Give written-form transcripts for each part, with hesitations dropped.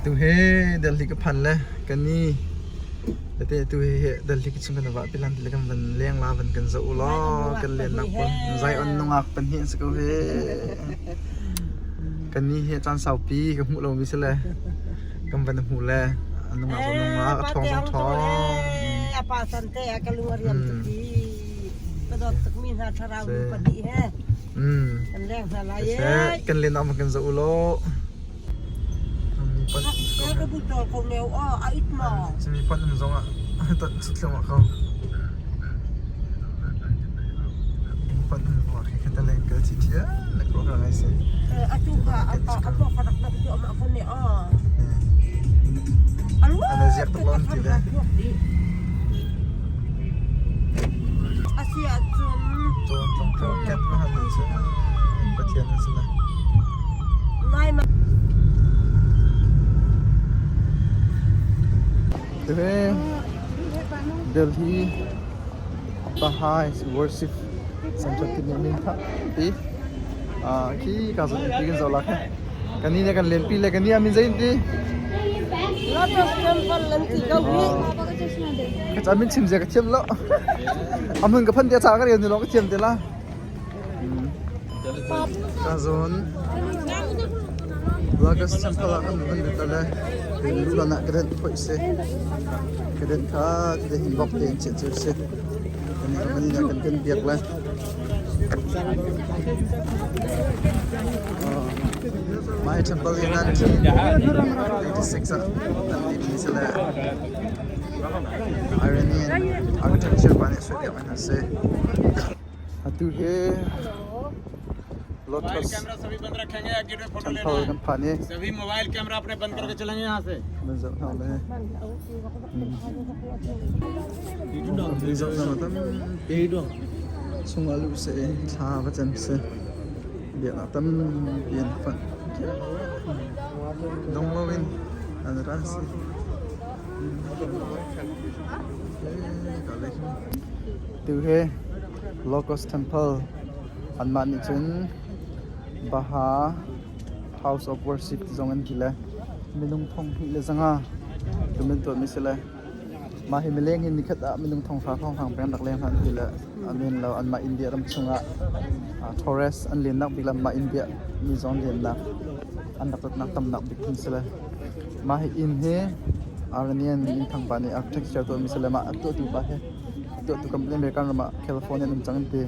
Tuhi Delhi ka phan le kan ni tete tuhi hi Delhi ka chung kan va pilan tile kan van leng la van kan zoh u law kan len nak pun Zion nungak pahnih an si ko hi. Kan ni hi caan saupi ka hmuh lomi si le kan van hmu le nungak zong nungak a ṭhawng zong ṭhawng. A pa san te a ka lung a riam tuk i ka dawt tukmi hna thlarau nu pahnih he kan leng hna lai e. Kan len ah kan zoh u law. Ka bu tol ko leo aw a it maw. Cimi pan um zong ah tan thluahmah ko. Pan um zong ah khi kan leng kal chi thia le ko ka ngai si. Atu ka apa apa ka rak nak tu ama ko ne aw. Ana ziak tuk lon ti le. Asia cun Cawn tlong tlong ket ma han si. Pathian an si la. Tuhi Delhi Bahai Worship Center timi min tha ti khi ka zon ti kan zoh la kha kan ni ne kan len pi le kan ni amin zain ti Lotus Temple lan ti ko hi ka cha min chim zia ka thiam lo amun ka phan te cha ka rian ni lo ka thiam te la Ka zawn Lagos Temple ah kan van lut le lulan ah ka phoih si. Ka den kha ti hin bok tein chiah cu si. Kan i ramani na kan kan biak le. My temple in 1986 ah an lim ni si le Iranian architecture pa nih suai piak an si. Atu hi Lotus Temple kan phan i nan zoh hna le zoh hna tampi chungah luh seh i thla va cam seh biaknak tampi an fonh dong loin an ra si. Tu hi Locust Temple anmah nih cun Baha House of Worship ti zong an ti le minung 2500 tum an tuahmi si le mah hi mileng hi nikhat ah minung 10,000 hrawnghrang peng rak leng hna an ti le a men lo anmah India ram chungah tourist an lennak bik le anmah India mi zong lennak an rak ratnak tamnak bik phun si le Mah hi inn hi Armenian minthang pa nih architecture tuahmi si le mah a tuahtu pa hi a tuahtu company American ram ah California an um cang an ti.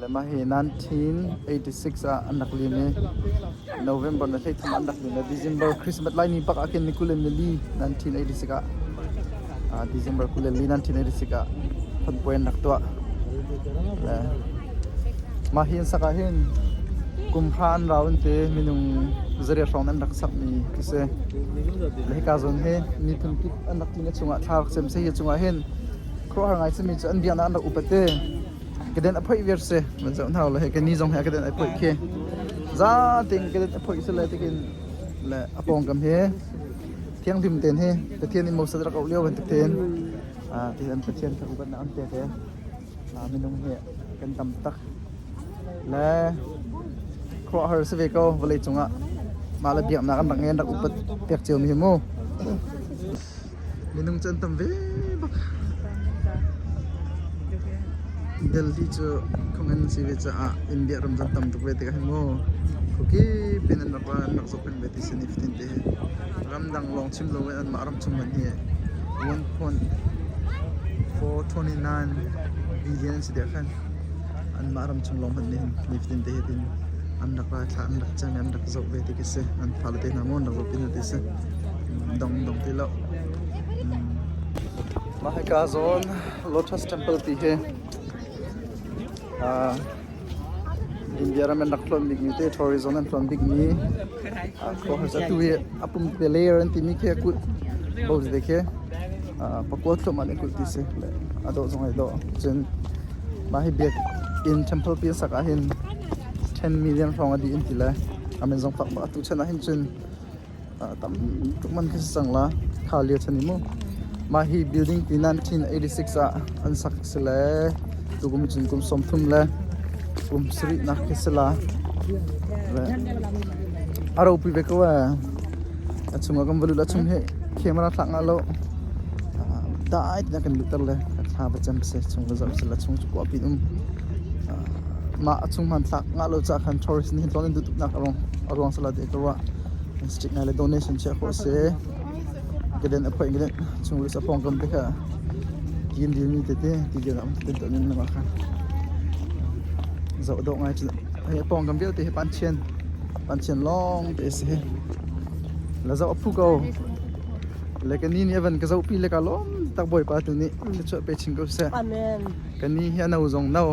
Le mah hi 1986 ah an rak lim i November na 13 an rak lim le December Christmas lai ni bak ah khin ni 24 1986 ah December 24 1986 ah phonpuai an rak tuah. Le mah hi an sak ah hin kum hra an rau an ti minung zariat hrawng an rak sakmi khi si. Le hika zawn hi miphun kip an rak tlun i chungah thla rak cem si hi chungah hin khuaruahhar ngai simi cu an biaknak an rak upat i keden a phoih viar si van zoh hna le hi kani zong hi a keden a phoih khi za tein keden a phoih si le tikin le a pawngkam hi thianghlim tein hi Pathian nih Moses rak auh lio bantuk tein ti an Pathian kha upatnak an pek i minung hi kan tam tak le khuaruahhar si ve ko vawlei cungah mah le biaknak an rak ngei an rak upat pek cio mi hi mu minung cu an tam ve bak Delhi cu khong si ve caah India ram zan tam tuk ve tikah hin mu khuakip in an rak ra an rak zoh peng ve ti si nifatin te hi ramdang lawng chim lo in anmah ram chung man hi 1.429 billion si deuh khan anmah ram chung lawng hmanh nih hin nifatin te hi tin an rak ra thla an rak cam i an rak zoh ve ti khi si an fale te hna maw an rak zoh pi hna ti si dong dong ti lo mah hika zawn Lotus Temple ti hi India ram an rak tlawn bikmi te tourism an tlawn bikmi atu hi a pum te layer an timi khi a kulh bo te khi pakua thluahmah nih a kulh ti si a dawh zong ai dawh cun mah hi biakinn temple pi an sak ah hin 10 million hrawng a dih an ti le amin zong fak bak atu chan ah hin cun tam tuk man khi si cang la kha lio chan hi mu mah hi building pi 1986 ah an sak si le tukum cun kum 30 le kum sarih nak khi si la le a ropi ve ko ee. A chungah kan va lut a chung hi camera thlak ngah lo. Dai tina kan lutter le thla va cem se chung va zoh sila chung cu kua pin um. Mah a chung hman thlak ngah lo ca khan tourist nih tlawn in duh tuknak a ruang sala te ka ruah. Strict ngai le donation chia khawh si. Keden a phoih keden chung lu sa pong kam te kha kin dil mi tete ti dil am te to nin ma khan. Zoh dawh ngai cu hei pong kam vialte hi pan chian lawng te si. La zoh a phu ko. Le ka ni nih a van ka zohpi le ka lawm tak Bawipa tu nih thluachuah pe chin ko seh. Amen. Ka ni hi a no zong no.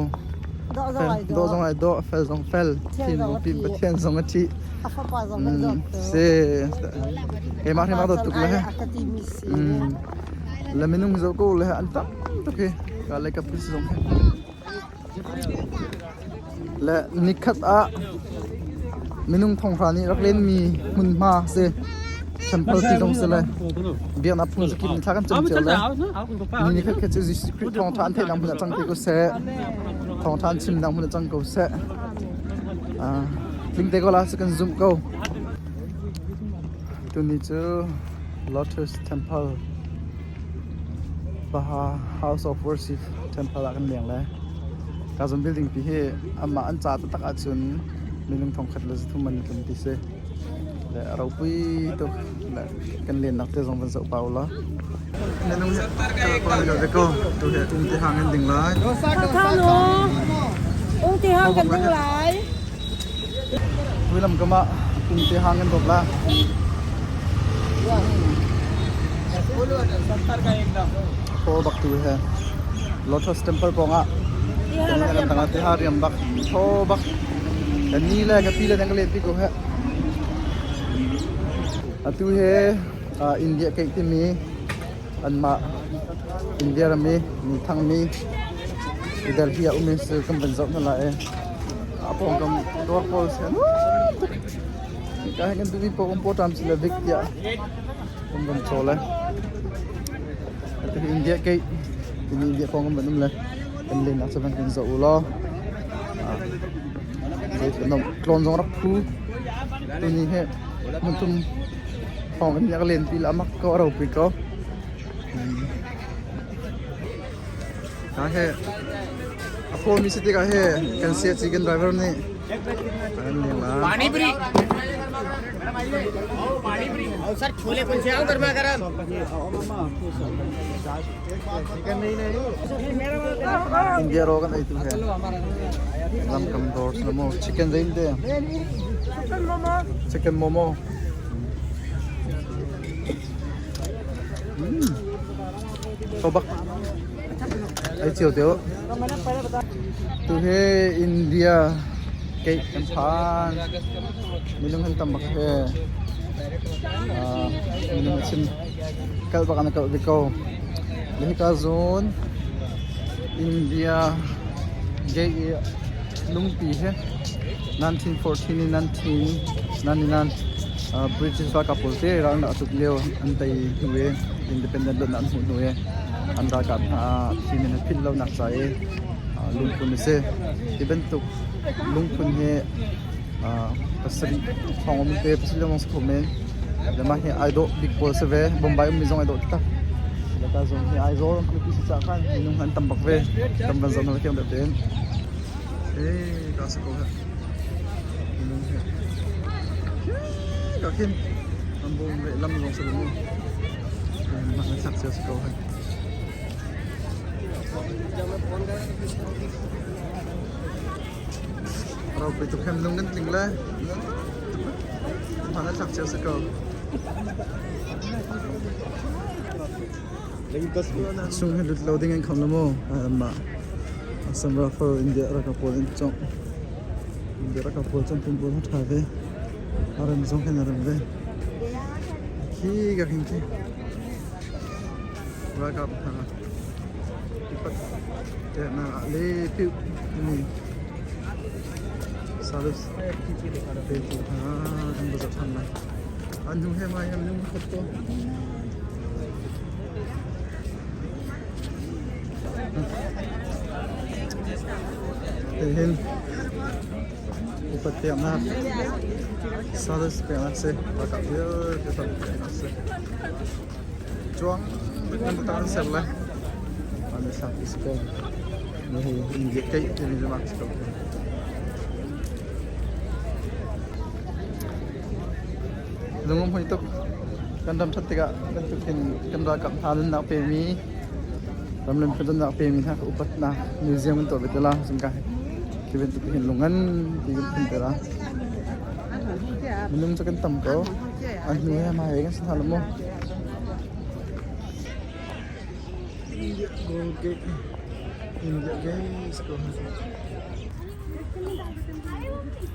Dawh zong ai dawh. Dawh zong ai dawh, fel zong fel. Pathian zong a Pathian Pathian zong a ṭih. A fapa zong kan dawt tuk. Si. Keimah hrim a dawt tuk le he. A ka timi si. Le minung zoh ko le an tam tuk hi. Ka le ka phu zong he. Le nikhat ah minung thonghra nih rak lenmi hmunhma si. Temple ti zong si le biaknak phun zakip nih thla kan cam cio le ni nikhat khat cu Jesuh Khrih thawngṭha an theihnak hmun ah cang te ko seh. Thawngṭha an chimnak hmun ah cang ko seh. Tling te ko la si kan zumh ko. Tuni cu Lotus Temple Baha House of Worship Temple ah kan leng le ka zon building pi hi amah an ca taktak ahcun minung thongkhat le zathum an tlum ti si. Le a ropui tuk le kan lennak te zong van zoh pa ulaw. Minung hi kal pa ko tu he ung ti hang in ding lai. Thanu ung ti hang kan ding lai. Tuilam kam ah ung ti hang kan dawp la. Thaw bak tu he Lotus Temple pawng ah kan tang ah riam bak thaw bak kan ni le ka pi le nang ka len pi ko he. Atu he India keih timi anmah India ram i minthangmi Delhi ah ummi si kan van zoh hna lai i a pawngkam dawr pawl si an tuk. Hika hin kan duhmi paoh um pawṭam si le vik tiah kan van caw le. Atu hi India Gate timi India pawng kan van um le kan lennak cu van kan zoh u law. Tlawn zong rak phu. Tuni hi hmunthum thawng in rak len pi la mak ko a ropi ko. Ka he a pawmi si tikah he kan sia ci kan driver nih kan leng la. Pani puri sir chole kulche आओ गर्मा गर्म India ro kan ei tu he. Lam kam dawr mo chicken zein te. Chicken momo. Chicken momo. Sobak. Ai chiu teo. Tu he India ke kan phan. Minung han tam bak he. Minung chim kal bak an kal ve ko. Le hika zawn India gate i lungpi hi 1914 in 1999 British ralkap pawl te ral an rak tuk lio an tei hnu i independent luatnak an hmuh hnu i an ralkap hna thim in philh lonak ca i lungphun a si. Hi bantuk lungphun hi pasarih thong um te pasarih lengmang si kho men. Le mah hi ai dawh bik pawl si ve. Bombay ummi zong ai dawh taktak. Le ka zong hi Aizawl khualipi si caah khan minung an tam bak ve. Tam van zoh hna thiang deuh tein. Eh, ka si ko he. Minung he. Ka khin. An bawm ve lam zong si lo mu. Mah na sak cio si ko he. Ropui tuk hem lung kan tling le. Hman a tlak cio si ko. Sung hi lut lo ding in kham lo mu. Mah Assam Rifle India ralkap pawl in congh. India ralkap pawl cong pum pawl tha ve. A rem zong hin a rem ve. Khi ka hin khi. Ralkap hna ipat tehna le piu timi salus pe tu hna kan va zoh than lai. An hnu he mai an nung khat ko. Hihin upat peknak service peknak si. Ralkap vialte service peknak si. Cuang nan tak an ser le. An sak is ko. Hi India keih timi zong si ko. Lungum hoi tuk. Kan ram ṭhat tikah bantukin kan ralkap hna nunnak pemi ramleng nunnak pemi hna kha upatnak museum an tuah ve te la. Cun khi bantuk hin lung ngan ti kan phun te la. Minung cu kan tam ko. An hnu he hmai kan si hna lo maw? India Gate India Gate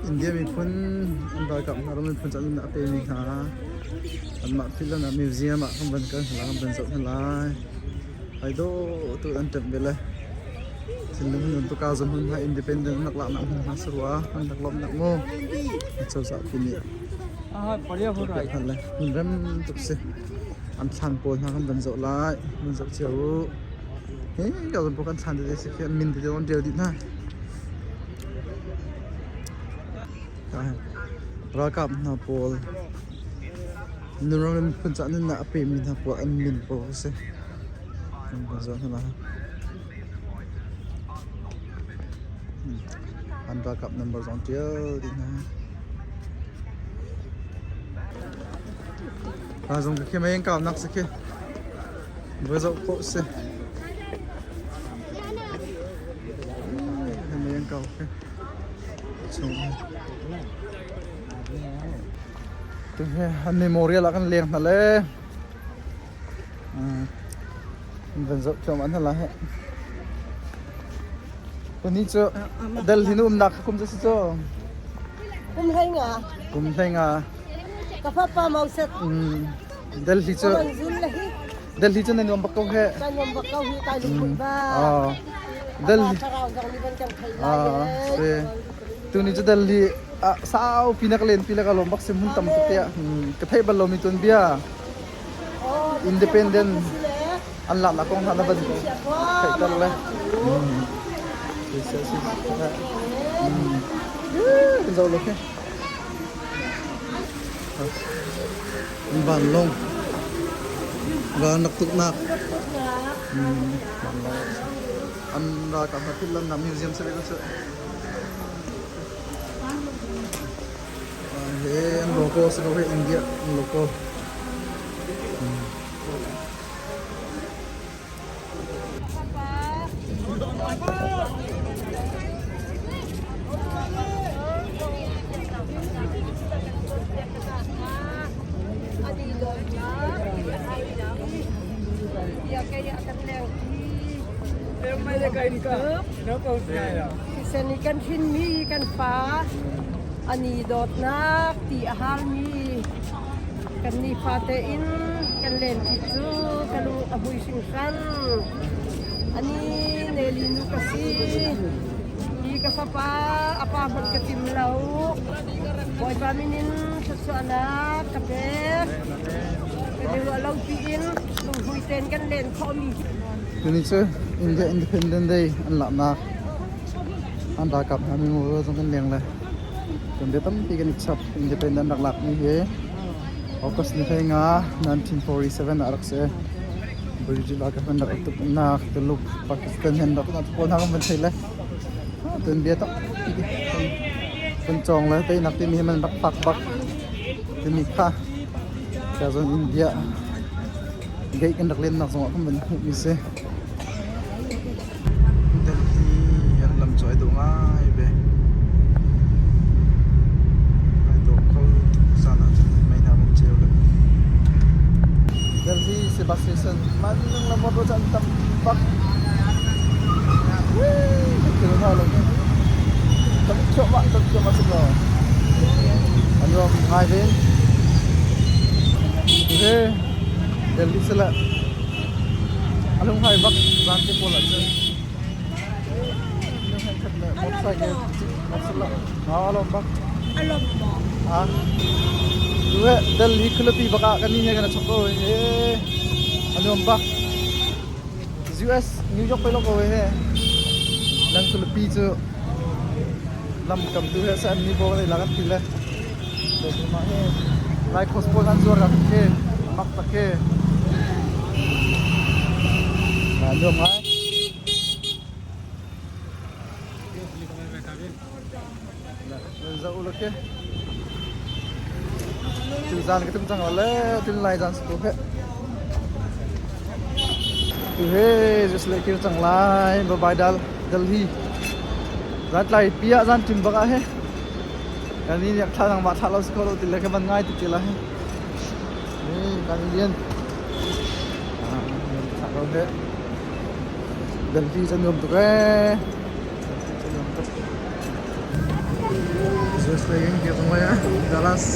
India miphun an ralkap hna ram miphun caan a pemi hna anmah Finland ah museum ah kan van kal hna lai kan van zoh hna lai. Ai dawh tuk an ṭemh ve le thinlung nun tuka zawn hmun hna independent an rak laknak hmun hna si rua an rak lawmhnak mu cozah pi nih tuahpiak hna le hmun rem tuk si an thlan pawl hna kan van zoh lai van zoh cio u. Hi ka zon kan thlan tete si khi an min tete an ṭial dih hna. Ralkap hna pawl nunram miphun caah nunnak a pemi hna pawl an min pawl a si. An van zoh hna lai. An ralkap number zong ṭial dih hna. Ka zong khi mei an kaunak si khi. Va zoh khawh si. Mei an kau khi. Chung. Tu hi an memorial ah kan leng hna le. Van zoh thiam an hna he. Tuni cu Delhi na umnak kha kum cu si cu? Kum hlei nga. Kum hlei nga. Ka fapa mau set. Delhi cu Delhi cu na nuam bak ko he. Ka nuam bak ko hi kai lungput ba. Ah. Delhi. Ah, si. Tuni cu Delhi ah sau pi na ka len pi le ka lawm bak sim hun tam tuk tiah. Ka theih bal lomi tuan bia. Independent an laknak kong hna na van theihter le. Si si si. Kan zoh lo khi. Vanlawng ral rak tuknak an ralkap hna philhlonak museum si ve ko cu. Hi an logo si ko hi India an logo. Thisen i kan hrinmi kan fa an i dawtnak ti a halmi Kan nifate in kan lenṭi cu ka lung a hmui hringhran. Ani Nelly nu ka si. Hi ka fapa a pa hmanh ka tim lo. Bawipa min in thluachuahnak ka pek. Ka ruah lo piin lunghmui tein kan len khawhmi Tuni cu India Independence Day an laknak an ralkap hna minu zong kan leng le kan bia tampi kan i chap. Independent rak lakmi hi August ni 15 1947 ah rak si. British ralkap an rak tuk nak Tuluk Pakistan hen rak nak pawl hna kan van thei le tun bia tampi kan cawng le teinak timi hi man rak pak bak timi kha ka zon India gate kan rak len nak zongah kan van hmuh mi si. Delhi an lam cu ai dawh ngai ve. Ai dawh kho tuk zan ahcun mei hna van ceu le. Delhi si bus station man nung la motor cu an tam bak. Wee, kilo hna lo ke. Tam cuahmah tam cuahmah si ko. An rom ngai ve. He Delhi sila A lunghai bak zan te pawl ahcun khat le motorcycle a lawm bak. A lawm maw? Ha? Duhe Delhi khualipi bak ah kan ni he kan chok ko he. A nuam bak. US New York pei lo ko he. Nan khualipi cu Lamkam tu he san ni bo nei la kan ti le. Mah hi Lai Khos pawl an zuar ka ke mak tak ke. Nuam ngai. Zoh u ke. Tu zan ka tum cang le tun lai zan su he. Tu he just le kir cang lai bye bye dal Delhi. Zan tlai pia zan tim bak ah he. Kan ni yak thla nang ma thla lo si kho lo ti le ka ban ngai ti ti la he. Ni kan lian. Thla lo he. Delhi chan nuam tuk ee. Dallas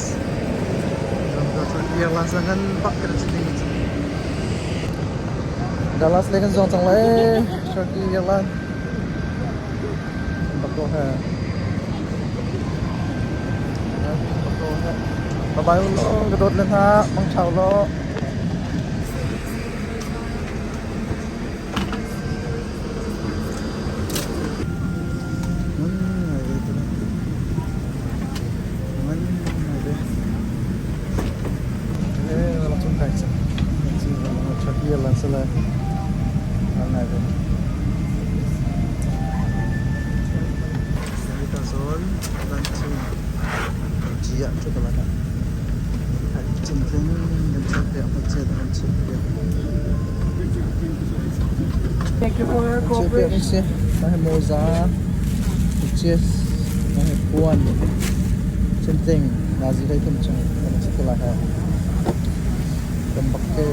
Dallas lei kan zuang cang lai Turkey airline bak ko he bak ko he bye bye law ka dawt le hna mang chau law. Thank you for your cooperation. Moza, cheers, puan, centeng, nazi dai tum chung, kan chi tala ha. Kan bakke.